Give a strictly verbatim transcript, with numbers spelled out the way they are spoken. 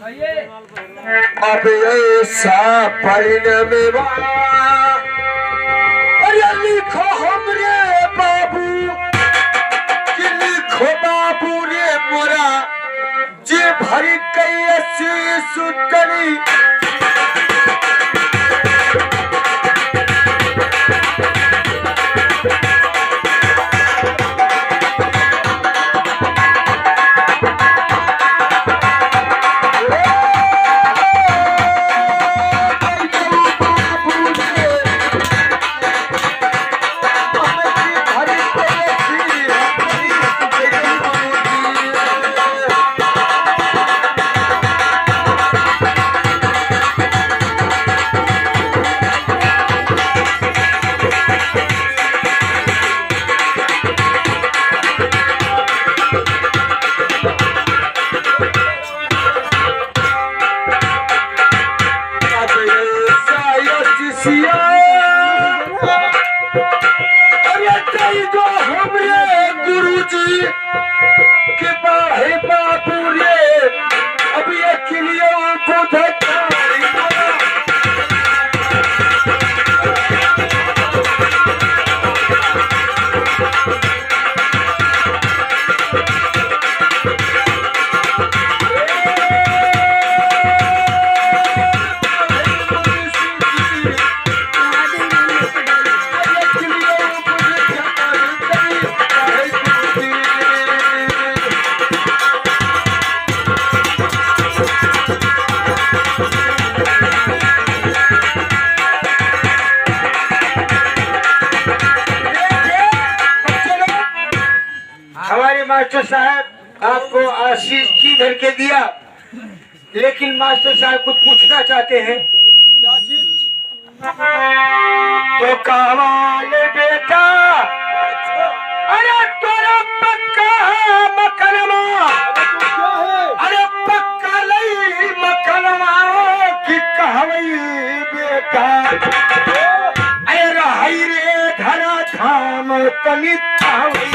अब ऐसा परिणमेवा, अरे लिखो हमरे बाबू, कि लिखो बाबू रे मोरा, जे भरी कैसी सुतरी। अरे कई गो हमरे गुरुजी के बाहे बाबू रे, अब ये किलियो बुझ हमारे मास्टर साहब आपको आशीष जी भर के दिया, लेकिन मास्टर साहब कुछ पूछना चाहते हैं। क्या चीज? तो कहवा ले बेटा, अरे तोरा पक्का मकनवा, अरे पक्का लई मकनवा कि कहवई बेटा। अरे रहई रे धरा धाम तनी कहवई।